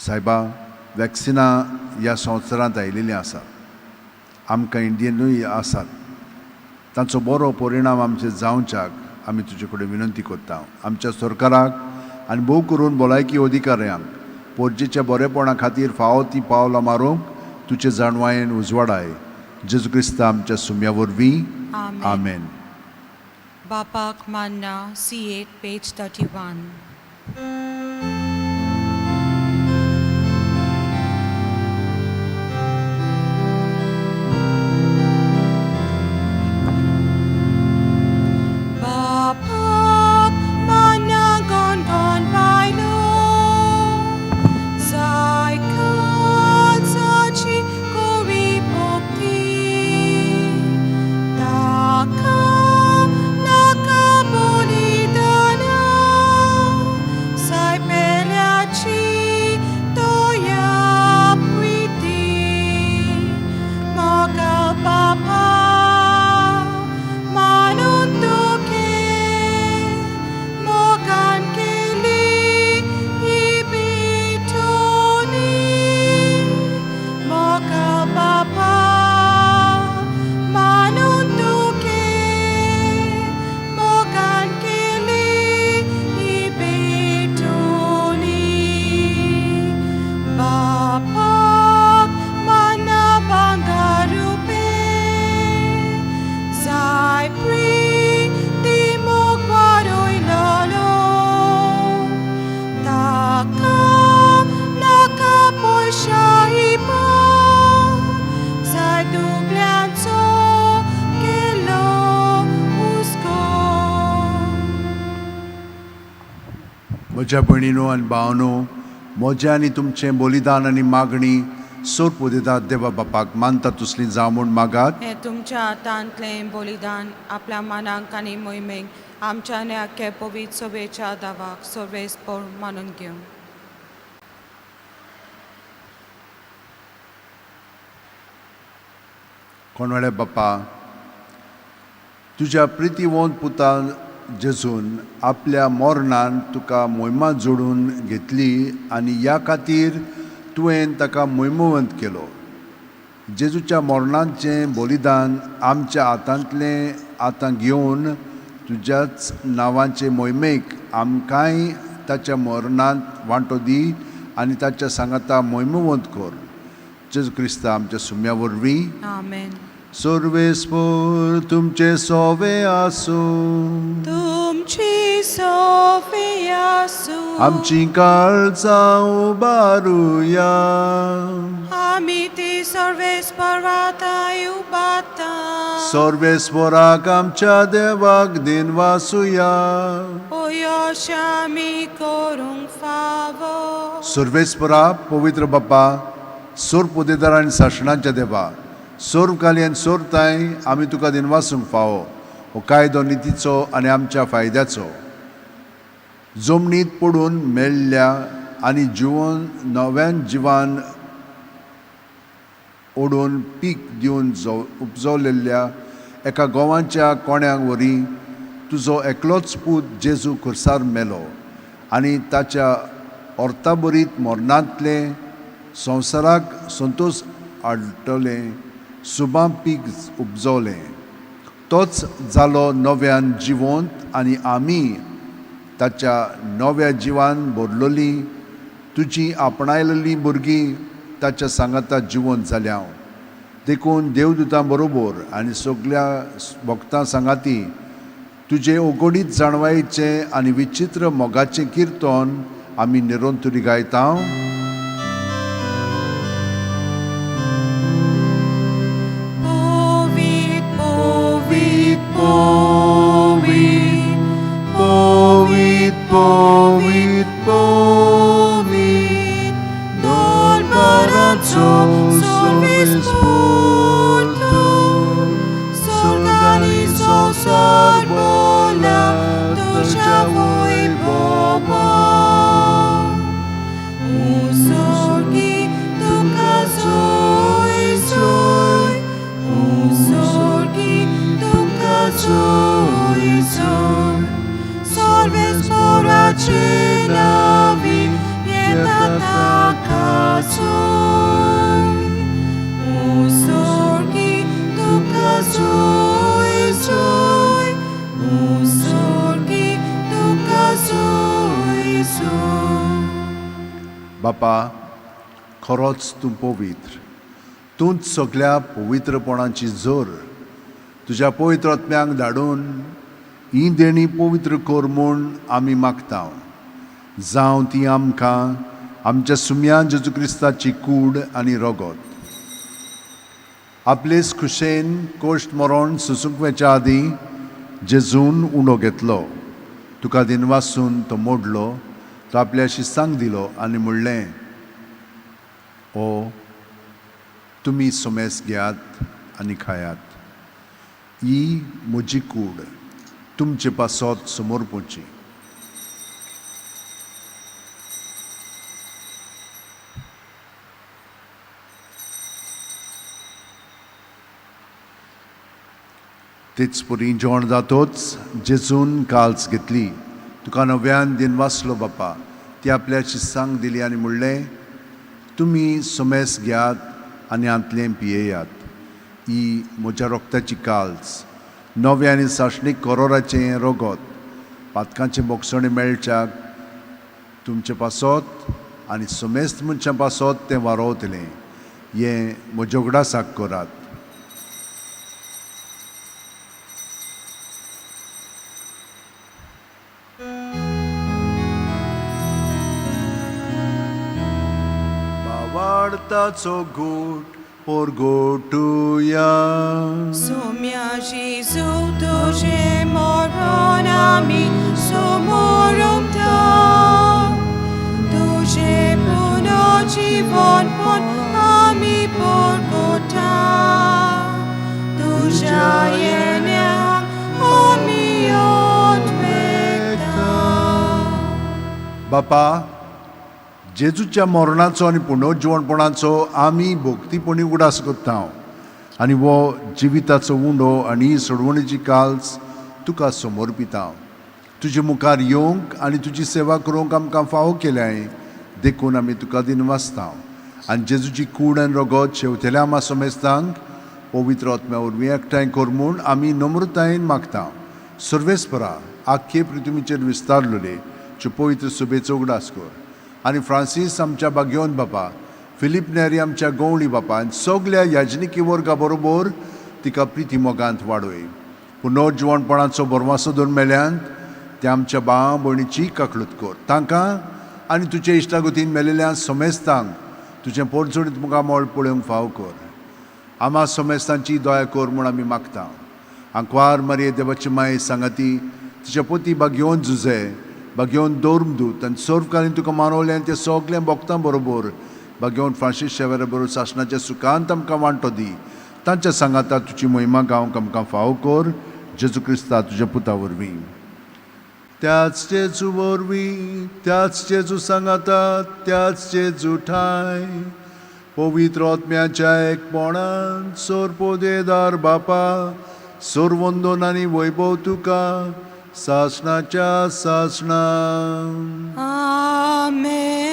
सायबा, वॅक्सिनां ह्या संवसारांत आयिल्लीं आसात, आमकां इंडियनूय आसात. तांचो बरो परिणाम आमचेर जावच्याक आमी तुजे कडेन विनंती करता. आमच्या सरकाराक आनी भोव करून भलायकी अधिकाऱ्यांक पोरजेच्या बरेपणा खातीर फावो ती पावलां मारूंक तुजे जाणवायेन उजवाडाय. जेजू क्रिस्ता आमच्या सुम्या वरवीं, आमेन. बापाक मान्ना, C8 page 31. बापाक मान्ना गण गण बायलो जाय काळजाची कोवी भक्ती ताका नाका बलिदाना सायबा. म्हज्या भयणीनो आनी भावनो, म्हजें आनी तुमचें बलिदान आनी मागणी सोर उदयतात देवा बापाक मानता तसली जावं म्हूण मागात. हें तुमच्या हातांतलें बलिदान आपल्या मनाक आनी मोहिमेक आमच्या आनी आख्या पवित्र सभेच्या दावाक सर्वेस्पर मानून घेवं. कोण बापा, तुज्या प्रितीवंत पुतान जेजून आपल्या मरणान तुका मोहिमा जोडून घेतली आनी ह्या खातीर तुवें ताका मोहिमवंत केलो. जेजूच्या मरणाचें बलिदान आमच्या हातांतलें आतां घेवन तुज्याच नांवाचे मोहिमेक आमकांय ताच्या मरणांत वांटो दी आनी ताच्या सांगाता मोहिमवंत कर. जेजू क्रिस्ता आमच्या सुम्या वरवीं. आमेन. सर्वेस्पर तुमचे सोवे आसूं. तुमची सोफी आसूं. आमची काळजां उबारुया. आमी ती सर्वेस्पराताय उबाता. सर्वेस्पराक आमच्या देवाक दिनवासुया. ओ आमी करूंक फावो. सर्वेस्परा पवित्र बापा, सोर पोदेदार आनी सासणाच्या देवा, सोर काली आनी सोर ताय आमी तुका दिनवासूंक फावो हो कायदो नितीचो आनी आमच्या फायद्याचो. जमनीत पडून मेल्ल्या आनी जिवन नव्यान जिवान ओडून पीक दिवन उपजवलेल्या एका गोवाच्या कोण्यांक वरी तुजो एकलोच पूत जेजू खुर्सार मेलो आनी ताच्या अर्ताबरीत मरणांतलें संवसाराक संतोश हाडटलें सुबां पीक उपजवलें. तोच जालो नव्यान जिवंत आनी आमी ताच्या नव्या जिवान भरलोली तुजी आपणायलेली भुरगीं ताच्या सांगाता जिवंत जाल्या. देखून देवदूतां बरोबर आनी सगल्या भक्तां सांगाती तुजे ओगडीत जाणवायेचें आनी विचित्र मोगाचें किर्तन आमी निरंतरी गायता. Povit, povit, povit, povit, dol barazzo solvis porto, solgalizo sorbola, dolce voi bobo. Usorgi tuca zoi zoi, usorgi tuca zoi zoi. Solves ora cenavi, pietata cazoi. Usorgi tuca zoi zoi, usorgi tuca zoi zoi. बापा, खरोच तूं पवित्र, तूंच सगल्या पवित्रपणाची जोर. तुज्या पवित्र आत्म्यांक धाडून ही देणी पवित्र कर म्हूण आमी मागता. जावं ती आमकां आमच्या सुम्या जेजू क्रिस्ताची कूड आनी रगत. आपलेच खुशेन कोश्ट मरण सुसूंक वचच्या आदीं जेजून उंडो घेतलो, तुका दिनवासून तो मोडलो, तो आपल्या शिस्तांक दिलो आनी म्हणलें, ओ तुमी सोमेस घेयात आनी खायात, ही म्हजी कूड तुमचे पासत समोर पोवची. तेच परी जेवण जातोच जेजून काल्स घेतली, तुका नव्यान दिनवासलो बापा, ती आपल्या शिस्तांक दिली आनी म्हणलें, तुमी सोमेस घेयात आनी हांतलें पियेयात, ही म्हज्या रोगताची काल्स, नवें आनी सासणीक करोराचें रगत, पातकांचें बोगसणें मेळच्याक तुमचे पासत आनी समेस्त मनशां पासत तें वारोवतलें. हें म्हज्या उगडासाक करात. भावार्थाचो घोट परगोटुया. Sumia Jesu तुझे मरण आमी समोरमता. बापा, जेजूच्या मरणाचो आनी पुनर्जिवणपणाचो आमी भोक्तीपणी उगडास करता आनी हो जिविताचो उंडो आनी सोडवणेची काल्स तुका समर्पिता. तुजे मुखार येवंक आनी तुजी सेवा करूंक आमकां फावो केल्याय देखून आमी तुका दिनवासता. आनी जेजूची कूड आनी रगत शेवतेल्या आमा समेस्तांक पवित्र आत्म्या वरवीं एकठांय कर म्हूण आमी नम्रतायेन मागता. सर्वेस्परा आख्खे पृथ्वीचेर विस्तारलेले ज्यो पवित्र सभेचो उगडास कर आनी फ्रांसीस आमच्या बागेवन बापा, फिलीप नेरी आमच्या गवळी बापा आनी सगल्या याजनिकी वर्गा बरोबर तिका प्रिती मोगांत वाडय. पुनर्जिवणपणाचो भरवासो धरून मेल्यांत ते आमच्या भाव भयणीची काकळूत कर. तांकां आनी तुजे इश्टागतीन मेलेल्या समेस्तांक तुजें पोटजोडीत मुखामळ पळोवंक फाव कर. आमा समेस्तांची दया कर म्हूण आमी मागता. आंकवार मारये देवाची माय सांगाती तिच्या पोती बागेवन जुजे बागेवन दौर्मदूत आनी सर्वकालीन तुका मानवलें आनी ते सगळें भोगतां बरोबर बागेवन फ्रांसीस शेवेरा बरोबर सासणाच्या सुखांत आमकां वांटो दी. तांच्या सांगाता तुजी महिमा गावंक आमकां फावो कर जेजू क्रिस्ता तुज्या पुता वरवीं. त्याच जेजू वरवीं, त्याच जेजू सांगाता, त्याच जेजू ठाय पवित्र आत्म्याच्या एकपणान सोरपोदेदार बापा, सोरवंदन आनी वैभव तुका सासणाच्या सासणा. आमेन.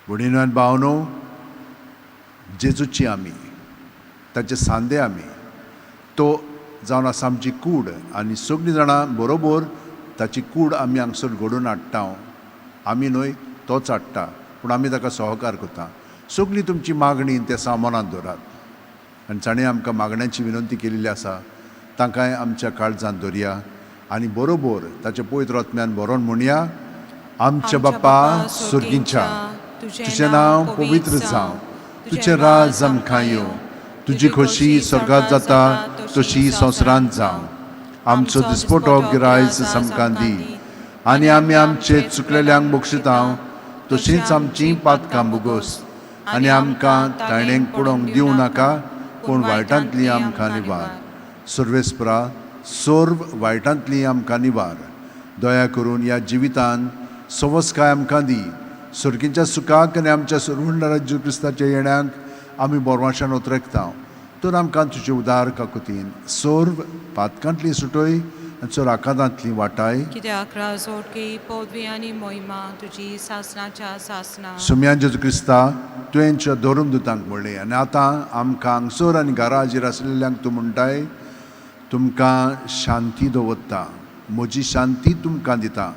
भयणीनो आनी भावनो, जेजूची आमी, ताचे सांदे आमी, तो जावन आसा आमची कूड आनी सगळीं जाणां बरोबर ताची कूड आमी हांगसर घडोवन हाडटा. आमी न्हय, तोच हाडटा, पूण आमी ताका सहकार करता. सगळीं तुमची मागणी त्या सामानांत दवरात आनी जाणें आमकां मागण्यांची विनंती केल्ली आसा तांकांय आमच्या काळजांत दवरया आनी बरोबर ताच्या पवित्र आत्म्यान बरोवन म्हणया. आमच्या बापा सुर्गींच्या, तुजें नांव पवित्र जावं, तुजें राज आमकां येवं, तुजी खोशी स्वर्गात जाता तशी संवसारांत जावं. आमचो दिसपटो गिरायस आमकां दी आनी आमी आमचे चुकलेल्यांक बक्षिता तशींच आमचीं पातकां भोगोस आनी आमकां ताणेंक पडोवंक दिवं नाका, पूण वायटांतली आमकां निवार. सर्वेस्परा सर्व वायटांतली आमकां निवार. दया करून ह्या जिवितान सवसकाय आमकां दी. सर्गीच्या सुखाक आनी आमच्या सर्वंडारा जेजू क्रिस्ताच्या येण्याक आमी बोरवाशान उतरेकता. तर आमकां तुजे उदार काकुतीन सर्व पातकांतली सुटय आनी चड आकांतांतली वाटाय. कित्याक राजोटकी पदवी आनी मोहिमा तुजी सासणाच्या सासणा. सुम्यान जेजू क्रिस्ता, तुवेंच्या धरून दुतांक म्हणलें आनी आतां आमकां हांगसर आनी घरा हाजीर आसलेल्यांक तूं म्हणटाय, तुमकां शांती दवरता, म्हजी शांती तुमकां दिता.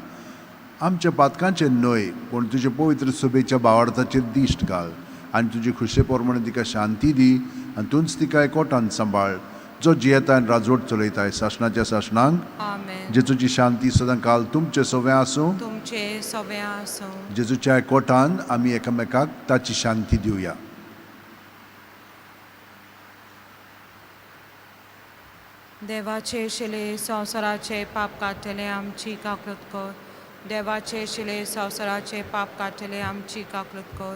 आमच्या पातकांचेर न्हय पूण तुजे पवित्र सभेच्या भावार्थाचेर दिश्ट घाल आनी तुजी खुशे प्रमाणे तिका शांती दी आनी तूंच तिका एकवटान सांबाळ, जो जियेता आनी राजवट चलयताय सासणाच्या सासणांक. आमेन. जेजूची शांती सदां काल तुमचे सवें आसूं. तुमचे सवें आसूं. जेजूच्या एकवटान आमी एकामेकाक ताची शांती दिवया. देवाचे शिले संवसाराचे पाप काडटले आमची काकळूत कर. देवाचे शिले संवसाराचे पाप काडटले आमची काकळूत कर.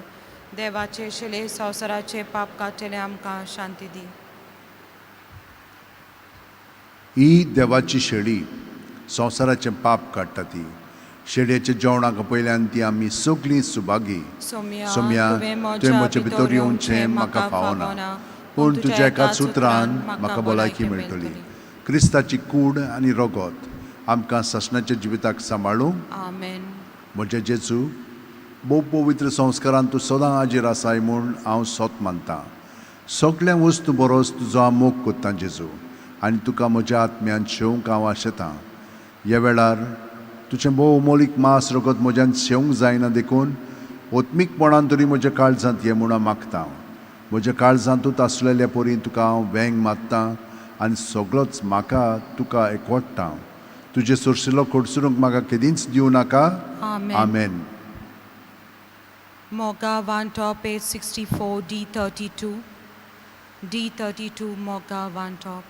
देवाचे शिले संवसाराचे पाप काडटले आमकां शांती दी. ही देवाची शेळी संवसाराचें पाप काडटा. ती शेळयेच्या जेवणाक पयल्यान ती आमी सगळीं सुभागी. सोम्या, सोम्या, तुवें म्हजे भितर येवचें म्हाका फावना, पूण तुज्या एकाच उतरान म्हाका भलायकी मेळटली. क्रिस्ताची कूड आनी रगत आमकां सासणाच्या जिविताक सांबाळूं. आमेन. म्हज्या जेजू, भोव पवित्र संस्कारान तूं सदां हाजीर आसाय म्हूण हांव सोत मानतां. सगळ्या वस्तू बरोस तुजो हांव मोग कोत्तां जेजू आनी तुका म्हज्या आत्म्यान शेवंक हांव आशेतां. ह्या वेळार तुजें भोव अमोलीक मांस रगत म्हज्यान शेवंक जायना देखून ओत्मीकपणान तरी म्हज्या काळजांत ये म्हूण हांव मागतां. म्हज्या काळजांतूच आसलेल्या परी तुका हांव वेंग मारतां आनी सगळोच म्हाका तुका एकवटता. तुजें सोरशिलो कडसरूंक म्हाका केदींच दिवं नाका. आमेन. आमेन. Moga 1 top, page 64, D32. D32, Moga 1 top.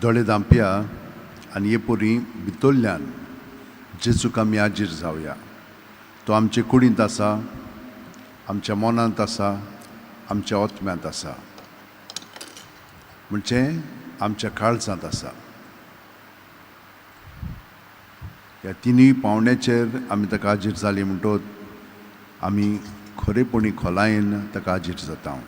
दोळे धांपया आनी हे परी भितरल्यान जेजूक आमी हाजीर जावया. तो आमचे कुडींत आसा, आमच्या मनांत आसा, आमच्या आत्म्यांत आसा, म्हणजे आमच्या काळजांत आसा. ह्या तिनूय पावण्याचेर आमी ताका हाजीर जाली म्हणटोच आमी खरेपणी खोलायेन ताका हाजीर जाता.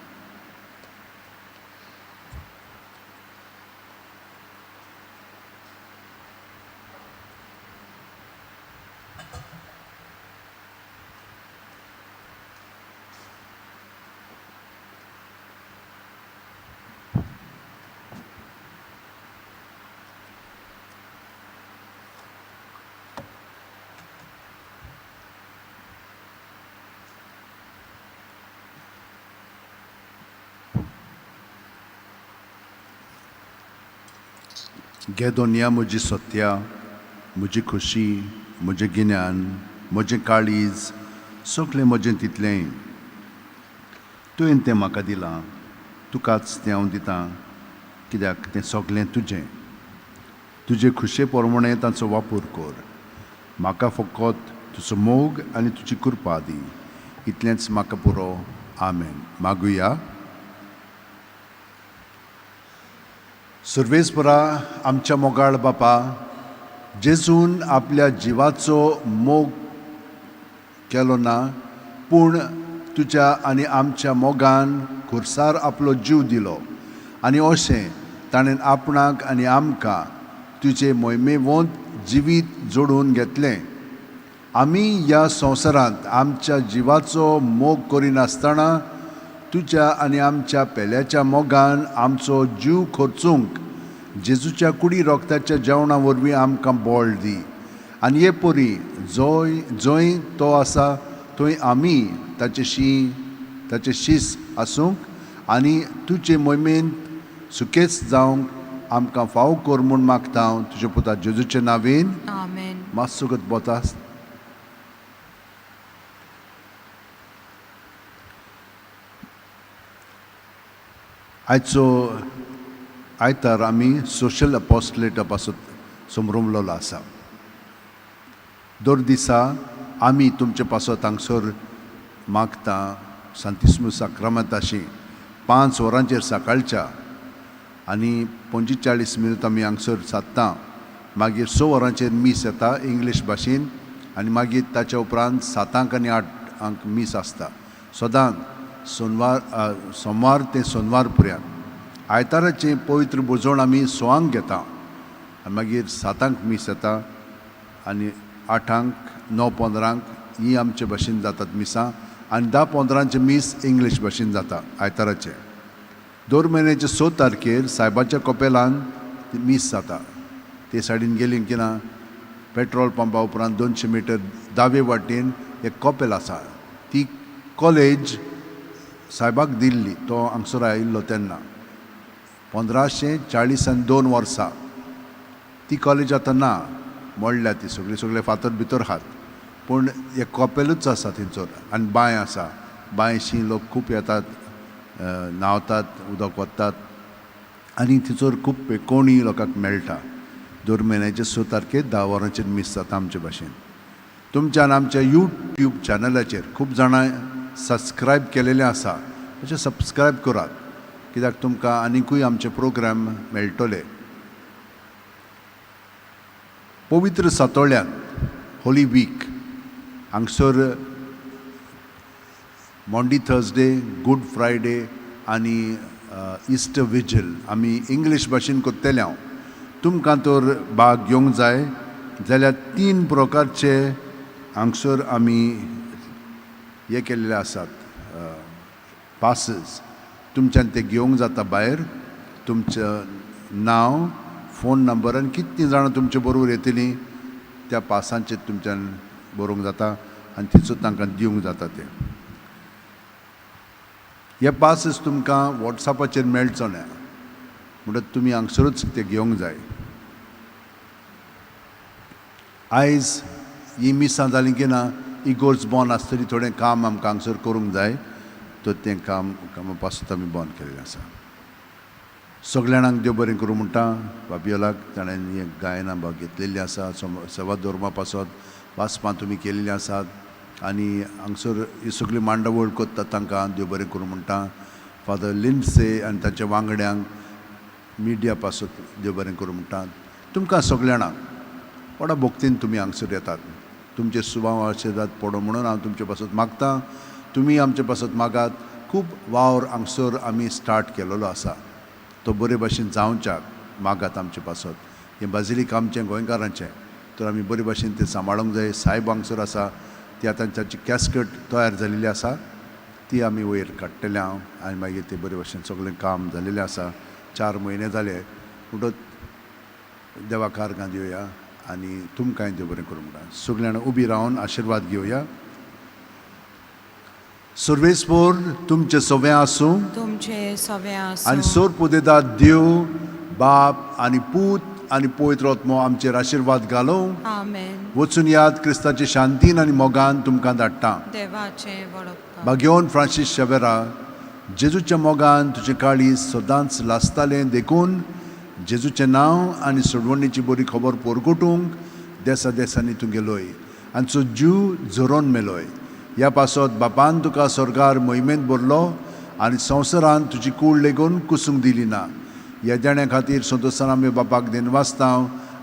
घे दोनया म्हजी सत्या, म्हजी खुशी, म्हजें गिन्यान, म्हजें काळीज, सगळें म्हजें तितलेंय तुवें तें म्हाका दिलां, तुकाच तें हांव दितां, कित्याक तें सगळें तुजें. तुजे खुशे प्रमाणें तांचो वापर कर. म्हाका फकत तुजो मोग आनी तुजी कृपा दी, इतलेंच म्हाका पुरो. आमेन. मागुया. सर्वेस्परा आमच्या मोगाळ बापा, जेजून आपल्या जिवाचो मोग केलो ना, पूण तुज्या आनी आमच्या मोगान खुर्सार आपलो जीव दिलो आनी अशें ताणें आपणाक आनी आमकां तुजे मोहिमेवंत जिवीत जोडून घेतलें. आमी ह्या संवसारांत आमच्या जिवाचो मोग करिनासतना तुज्या आनी आमच्या पेल्याच्या मोगान आमचो जीव खर्चूंक जेजूच्या कुडी रोगताच्या जेवणा वरवीं आमकां बळ दी आनी हे परी जंय जंय तो आसा थंय आमी ताचे शीस आसूंक आनी तुजे मोहिमेंत सुकेच जावंक आमकां फाव कर म्हूण मागता हांव तुज्या पुता जेजूचे नांवेन. आमेन. मातसो बोता. आयचो आयतार आमी सोशल अपोस्टलेटा पासत समरमलोलो आसा. दर दिसा आमी तुमचे पासत हांगसर मागता सांतिस्मू साक्रामांताशी 5 वरांचेर सकाळच्या आनी 45 मिनट आमी हांगसर सादता. मागीर 6 वरांचेर मीस येता इंग्लीश भाशेन आनी मागीर ताच्या उपरांत 7 आनी 8 मीस आसता सदांच सोमवार ते सोनवार पर्यंत. आयताराचें पवित्र भोजन आमी 6 घेता आनी मागीर 7 मीस येता आनी 8 9:15 ही आमचे भाशेन जातात मिसां आनी 10:15 मीस इंग्लीश भाशेन जाता आयताराचें. दर म्हयन्याचे 6 तारखेर सायबाच्या कपेलान मीस जाता. ते सायडीन गेली की ना पेट्रोल पंपा उपरांत 200 मिटर दावे वाटेन एक कपेल आसा, ती कॉलेज सायबाक दिल्ली, तो हांगसर आयिल्लो तेन्ना 1542 वर्सां. ती कॉलेज आतां ना, मोडल्या ती, सगळी सगळे फातर भितर आहात, पूण एक कपेलूच आसा थंयसर आनी बांय आसा. बांयशी लोक खूब येतात, न्हांवतात, उदक वतात आनी थंयसर खूब कोणी लोकांक मेळटा. दर म्हयन्याचे 6 तारखेर 10 वरांचेर मीस जाता आमचे भाशेन. तुमच्यान आमच्या यूट्यूब चॅनलाचेर खूब जाणां सबस्क्रायब केलेलें आसा, अशें सबस्क्रायब करात, कित्याक तुमकां आनिकूय आमचे प्रोग्राम मेळटले. पवित्र सातोळ्यान होली वीक हांगसर मॉन्डी थर्सडे, गूड फ्रायडे आनी इस्टर विजील आमी इंग्लीश भाशेन करतले. हांव तुमकां तर भाग घेवंक जाय जाल्यार 3 प्रकारचे हांगसर आमी हे केल्ले आसात पासीस, तुमच्यान ते घेवंक जाता भायर. तुमचें नांव, फोन नंबर आनी कितलीं जाणां तुमचे बरोबर येतलीं त्या पासांचेर तुमच्यान बरोवंक जाता आनी थंयसर तांकां दिवंक जाता. ते हे पासीस तुमकां वॉट्सॅपाचेर मेळचो ना, म्हणटच तुमी हांगसरूच ते घेवंक जाय. आयज ही मिसां जालीं की ना इगोर्ज बंद आसतली, थोडें काम आमकां हांगसर करूंक जाय, तर तें काम कामा पासून आमी बंद केल्लें आसा. सगल्या जाणांक देव बरें करूं म्हणटा. बाबियोलाक ताणें हें गायनां घेतलेलीं आसा, सेवा धर्मा पासत वाचपां तुमी केल्लीं आसात आनी हांगसर ही सगळी मांडावळ करतात तांकां देव बरें करूं म्हणटा. फादर लिंडसे आनी तांच्या वांगड्यांक मिडिया पासत देव बरें करूं म्हणटा. तुमकां सगल्या जाणांक व्हडा भक्तीन तुमी हांगसर येतात, तुमचे सुभाव आशिर्वाद पडो म्हणून हांव तुमचे पासत मागता. तुमी आमचे पासत मागात. खूब वावर हांगसर आमी स्टार्ट केलेलो आसा, तो बरे भाशेन जावच्याक मागात आमचे पासत. हें बाजिलीक आमचें गोंयकारांचें, तर आमी बरे भाशेन तें सांबाळूंक जाय. सायब हांगसर आसा, ती आतां ताची कॅस्कट तयार जाल्ली आसा, ती आमी वयर काडटले हांव आनी मागीर ते बरे भाशेन सगळें काम जालेलें आसा. 4 म्हयने जाले म्हणटच देवा कारगां दिवया आनी तुमकांय देव बरें करूं म्हणटा. सगळ्यां जाणां उबी रावन आशिर्वाद घेवया. सर्वेस्पोर तुमचें सवें आसूं, तुमचे सवें आसूं आनी सोर पुदेदाद देव बाप आनी पूत आनी पवित्र आत्मो आमचेर आशिर्वाद घालूं. आमेन. वचून याद क्रिस्ताचे शांतीन आनी मोगान तुमकां धाडटा. देवाचें वडपकार. भाग्योन फ्रांसीस शेवेरा, जेजूच्या मोगान तुजें काळीज सदांच लासतालें, देखून जेजूचें नांव आनी सोडवणीची बरी खबर पोरगोटूंक देसा देसांनी तूं गेलोय आनी चो जीव झरोन मेलोय. ह्या पासत बापान तुका स्वर्गार मोहिमेंत भरलो आनी संवसारान तुजी कूड लेगून कुसूंक दिली ना. ह्या देण्या खातीर संतोसान आमी बापाक दिनवासता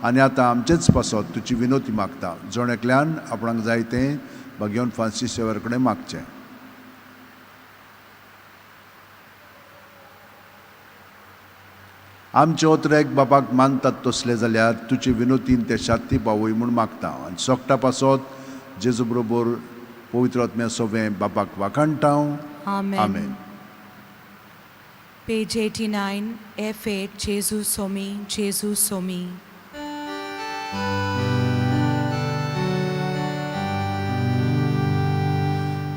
आनी आतां आमचेच पासत तुजी विनोती मागता. जण एकल्यान आपणाक जाय तें भाग्योन फ्रांसीस शेवर कडेन मागचें. आमचे ओतरेक बापाक मानतात तसले जाल्यार तुजे विनोतीन ते शांती पावय म्हूण मागता आनी सोकटा पासत जेजू बरोबर पवित्र आत्म्या सोवें बापाक वाखाणटा. आमेन. आमेन. Page 89, F8, Jesu Somi, Jesu Somi.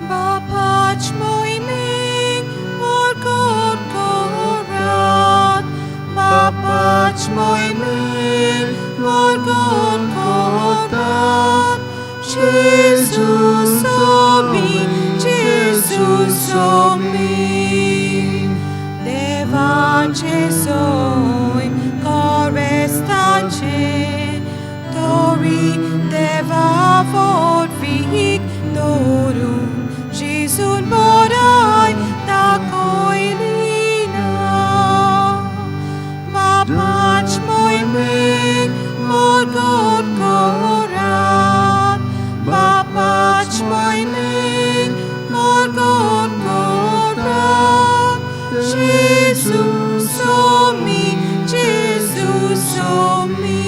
Bapach moiming morgot korat, Bapach moiming morgot korat, Jesus omi, Jesus omi. Devace soi, corestace, tori deva vot victorum, Jesun morai da coilina. Mapach moiming morgot korat, Mapach moiming morgot korat, Jesus omi, Jesus omi.